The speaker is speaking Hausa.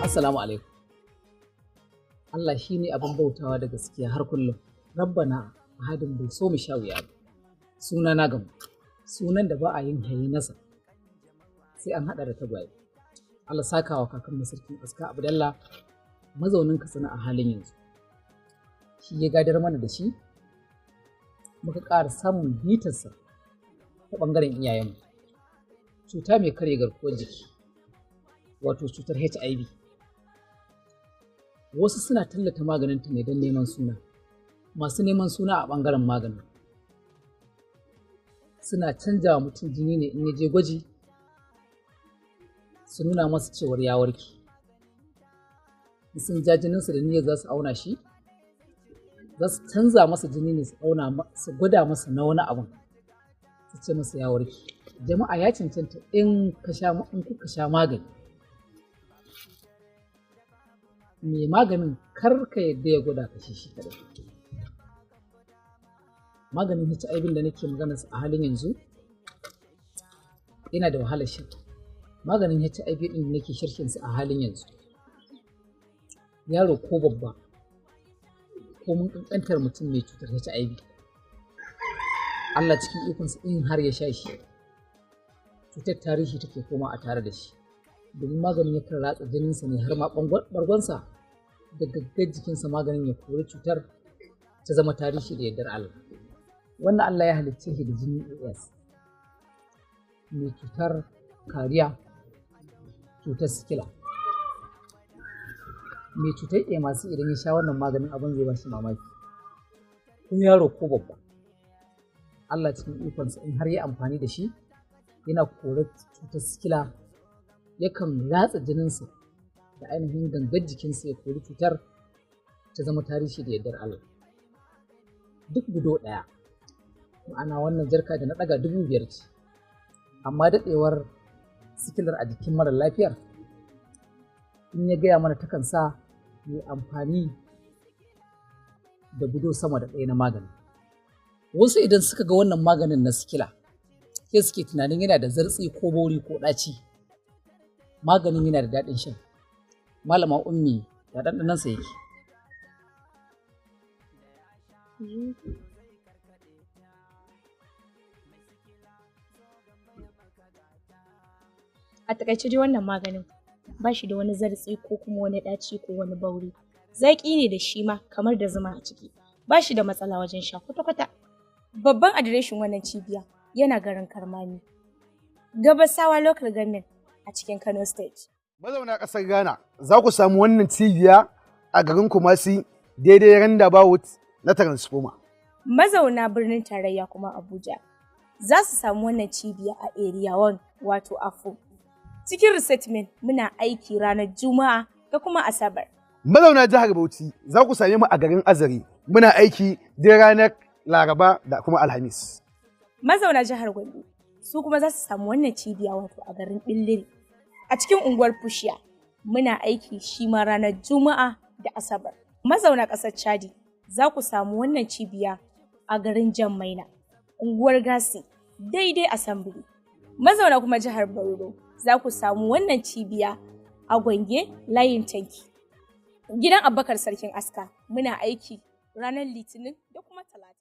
Assalamu alaikum. Allah shi ne abin bautawa da gaskiya har kullum. Rabbana ahadin bai so mu sha wuya ba. Suna na gamu. Sunan da ba a yin hayi nasa. Sai an haɗa da tagwaye. Allah saka wa kakan sarkin aska Abdallah, mazaunin Katsina a halin yanzu. Shi ya gadar mana da shi, muka ƙara samun bitarsa ta ɓangaren iyayenmu. Cuta mai karya garkuwar jiki, wato cutar HIV. Wasu suna tallata maganinta ne don neman suna. Masu neman suna a ɓangaren maganin suna canja wa mutum jini ne in ya je gwaji, su nuna masa cewar ya warke. In sun ja jininsa da niyyar za su auna shi, za su canza masa jini ne su auna, su gwada masa na wani abun, su ce masa ya warke. Jama'a, ya cancanta in kuka sha magani, mai maganin kar ka yadda ya gwada ka shi kaɗai. Maganin HIV da nake magana a halin yanzu yana da wahalar sha. Maganin HIV ɗin da nake sharhin a halin yanzu, yaro ko babba ko mun ƙanƙantar mutum mai cutar HIV, Allah cikin ikonsa in har ya sha shi, cutar tarihi take koma a tare da shi, domin maganin yakan ratsa jininsa ne har ma ɓargonsa da gaggar jikinsa, maganin ya kori cutar ta zama tarihi da yardar Allah. Wannan Allah ya halicce shi da jinin AS, mai cutar kariya, cutar sikila, mai cutar A masu, idan ya sha wannan maganin abin zai ba shi mamaki. Ko yaro ko babba, Allah cikin ikonsa in har ya amfani da shi, yana korar cutar sikila, yakan ratsa jininsa da ainihin gangar jikinsa ya kori cutar ta zama tarihi da yardar Allah. Duk budo ɗaya, ma'ana wannan jarka da na ɗaga, 5,000 ce, amma daɗewar sikilar a jikin mara lafiyar, in ya gaya mana, takan sa mai amfani da budo sama da ɗaya na magani. Wasu idan suka ga wannan maganin na sikila, sai suke tunanin yana da zartsi ko bauri ko ɗaci. Maganin yana da daɗin shan. Malama Ummi, ya ɗanɗanonsa yake? A takaice dai wannan maganin ba shi da wani zartsi ko kuma wani ɗaci ko wani bauri. Zaƙi ne da shi ma kamar da zuma a ciki. Ba shi da matsala wajen sha kwata-kwata. Babban adireshin wannan cibiya yana garin Karmami, Gabasawa Local Government a cikin Kano State. Mazauna ƙasar Ghana, za ku samu wannan cibiya a garin Kumasi, daidai roundabout na Transformer. Mazauna birnin tarayya kuma Abuja za su samu wannan cibiya a Area 1, wato Afo. Cikin resettlement, muna aiki ranar Juma'a da kuma Asabar. Mazauna jihar Bauchi, za ku same mu a garin Azare. Muna aiki duk ranar Laraba da kuma Alhamis. Mazauna jihar Gombe su kuma za su samu wannan cibiya wato a garin Billiri a cikin unguwar Fushiya. Muna aiki shi ma ranar Juma'a da Asabar. Mazauna ƙasar Chadi, za ku samu wannan cibiya a garin Jammaina, unguwar Gasi, daidai Assembly. Mazauna kuma jihar Borno, za ku samu wannan cibiya a Gwange, layin tanki, gidan Abubakar Sarkin Aska. Muna aiki ranar Litinin da kuma Talata.